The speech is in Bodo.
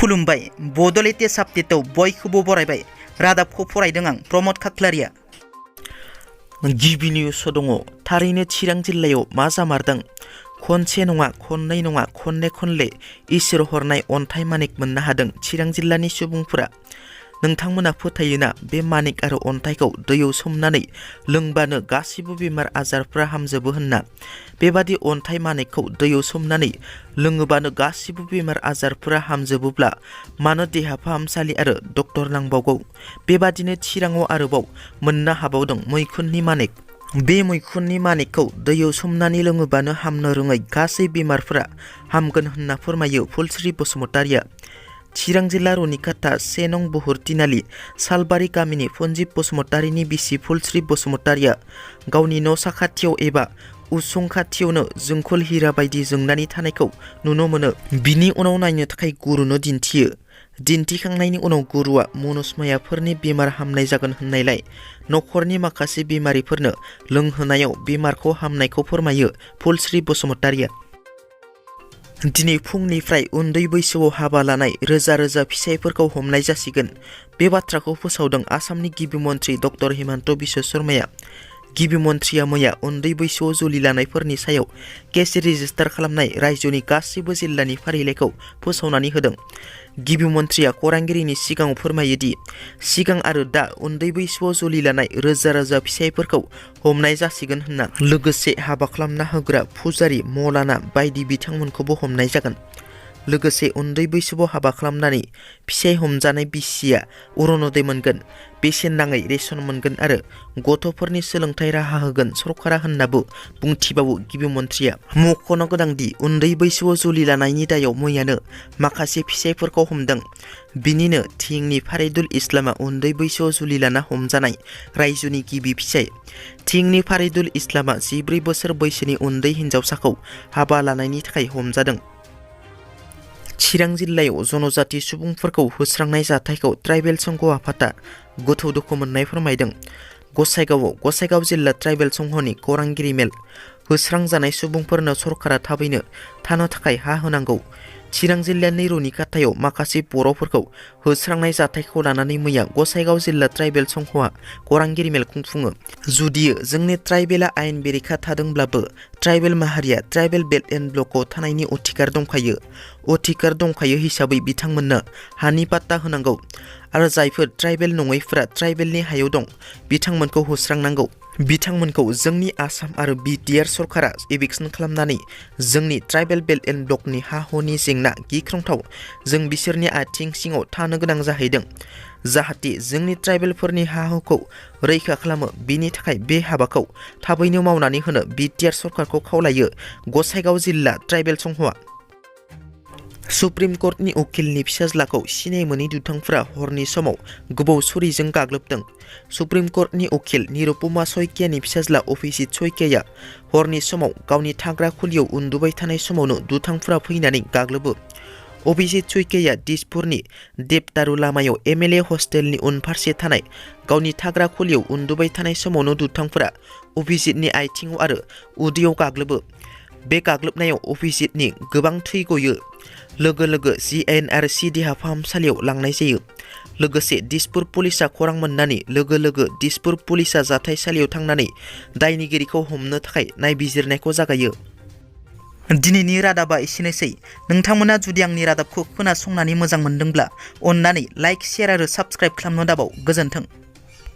खुलुमबाय बड' लेटेस्ट आपडेटआव बयखौबो बरायबाय। रादाबखौ फरायदों आं प्रमद खाख्लारिया। गिबि निउस दङ। थारैनो चिरां जिल्लायाव मा जामारदों? खनसे नङा, खननै नङा, खनले इसोर हरनाय अन्थाइ मानिक मोननो हादों चिरां जिल्लानि सुबुंफोरा। नोंथांमोना फोथायोना बे मानिक आरो अन्थाइखौ दैयाव सोमनानै लोंबानो गासिबो बेमार आजारफ्रा हामजोबो होनना? बेबादि अन्थाइ मानिकखौ दैयाव सोमनानै लोङोबानो गासिबो बेमार आजारफोरा हामजोबोब्ला मानो देहा फाहामसालि आरो डक्टर नांबावगौ? बेबादिनो चिराङाव आरोबाव मोननो हाबावदों मैखुननि मानिक। बे मैखुननि मानिकखौ दैयाव सोमनानै लोङोबानो हामनो रोङै गासै बेमारफोरा हामगोन होनना फोरमायो फुलस्रि बसुमतारिया। चिरां जिल्ला रुनिकाटा 1 नं बुहुरतिनालि सालबारि गामिनि फनजिब बसुमतारिनि बिसि फुलस्रि बसुमतारिया गावनि न' साखाथियाव एबा उसुं खाथियावनो जोंखल हिरा बायदि जोंनानै थानायखौ नुनो मोनो। बिनि उनाव नायनो थाखाय गुरुनो दिन्थियो। दिन्थिखांनायनि उनाव गुरुआ मनसमायाफोरनि बेमार हामनाय जागोन होननायलाय न'खरनि माखासे बेमारिफोरनो लोंहोनायाव बेमारखौ हामनायखौ फोरमायो फुलस्रि बसुमतारिया। दिनै फुंनिफ्राय उन्दै बैसोआव हाबा लानाय रोजा फिसाइफोरखौ हमनाय जासिगोन। बे बाथ्राखौ फोसावदों आसामनि गिबि मन्थ्रि डक्टर हिमन्त बिश्व शर्माया। गिबि मन्थ्रिया मैया उन्दै बैसोआव जुलि लानायफोरनि सायाव केस रेजिस्टार खालामनाय रायजोनि गासिबो जिल्लानि फारिलाइखौ फोसावनानै होदों। गिबि मन्थ्रिया खौरांगिरिनि सिगाङाव फोरमायोदि सिगां आरो दा उन्दै बैसोआव जुलि लानाय रोजा फिसाइफोरखौ हमनाय जासिगोन होनना। लोगोसे हाबा खालामना होग्रा फुजारि मौलाना बायदि बिथांमोनखौबो हमनाय जागोन। लोगोसे उन्दै बैसोआव हाबा खालामनानै फिसाइ हमजानाय बिसिया अरुण'दय मोनगोन, बेसेन नाङै रेशन मोनगोन आरो गथ'फोरनि सोलोंथाइ राहा होगोन सरकारा होननाबो बुंथिबावो गिबि मन्थ्रिया। मख'नो गोनांदि उन्दै बैसोआव जुलि लानायनि दायाव मैयानो माखासे फिसाइफोरखौ हमदों। बिनिनो थिंनि फारिदुल इस्लामा उन्दै बैसोआव जुलि लाना हमजानाय रायजोनि गिबि फिसाइ। थिंनि फारिदुल इस्लामा 14 बोसोर बैसोनि उन्दै हिन्जावसाखौ हाबा लानायनि थाखाय हमजादों। चिरां जिल्लायाव जनजाति सुबुंफोरखौ होस्रांनाय जाथायखौ ट्राइबेल संघ आफादा गोथौ दुखु मोननाय फोरमायदों। गसाइगाव जिल्ला ट्राइबेल संघनि खौरांगिरि मेल। होस्रांजानाय सुबुंफोरनो सरकारा थाबैनो थानो थाखाय हा होनांगौ। चिरां जिल्लानि रुनिकाटायाव माखासे बर'फोरखौ होस्रांनाय जाथायखौ लानानै मैया गसाइगाव जिल्ला ट्राइबेल संघआ खौरांगिरि मेल खुंफुङो। जुदियो जोंनि ट्राइबेला आयेन बेरेखा थादोंब्लाबो ट्राइबेल माहारिया ट्राइबेल बेल्ट एन्ड ब्लकआव थानायनि अधिकार दंखायो। अधिकार दंखायो हिसाबै बिथांमोननो हानि पाट्टा होनांगौ आरो जायफोर ट्राइबेल नङैफोरा ट्राइबेलनि हायाव दं बिथांमोनखौ होस्रांनांगौ। बिथांमोनखौ जोंनि आसाम आरो बिटिआर सरकारा एभिक्सन खालामनानै जोंनि ट्राइबेल बेल्ट एन्ड ब्लकनि हा हुनि जेंना गिख्रंथाव जों बिसोरनि आथिं सिङाव थानो गोनां जाहैदों। जाहाथे जोंनि ट्राइबेलफोरनि हा हुखौ रैखा खालामो बिनि थाखाय बे हाबाखौ थाबैनो मावनानै होनो बिटिआर सरकारखौ खावलायो गसाइगाव जिल्ला ट्राइबेल संघआ। सुप्रिम कर्टनि उकिलनि फिसाज्लाखौ सिनाय मोनै दुथांफोरा हरनि समाव गोबौ छुरिजों गाग्लोबदों। सुप्रिम कर्टनि उकिल निरुपमा सयकियानि फिसाज्ला अभिजित सयकियाया हरनि समाव गावनि थाग्रा खुलियाव उन्दुबाय थानाय समावनो दुथांफोरा फैनानै गाग्लोबो। अभिजित सयकियाया दिसपुरनि देबदारु लामायाव एमएलए हस्टेलनि उनफारसे थानाय गावनि थाग्रा खुलियाव उन्दुबाय थानाय समावनो दुथांफोरा अभिजितनि आथिङाव आरो उदैयाव गाग्लोबो। बे गाग्लोबनायाव अभिजितनि गोबां थै गयो। लोगो जिएनआरसि देहा फाहामसालियाव लांनाय जायो। लोगोसे दिसपुर पुलिसा खौरां मोननानै लोगो दिसपुर पुलिसा जाथायसालियाव थांनानै दायनिगिरिखौ हमनो थाखाय नायबिजिरनायखौ जागायो। दिनैनि रादाबा एसेनोसै। नोंथांमोना जुदि आंनि रादाबखौ खोनासंनानै मोजां मोनदोंब्ला अन्नानै लाइक, शेयार आरो साबस्क्राइब खालामनो दाबाव। गोजोन्थों।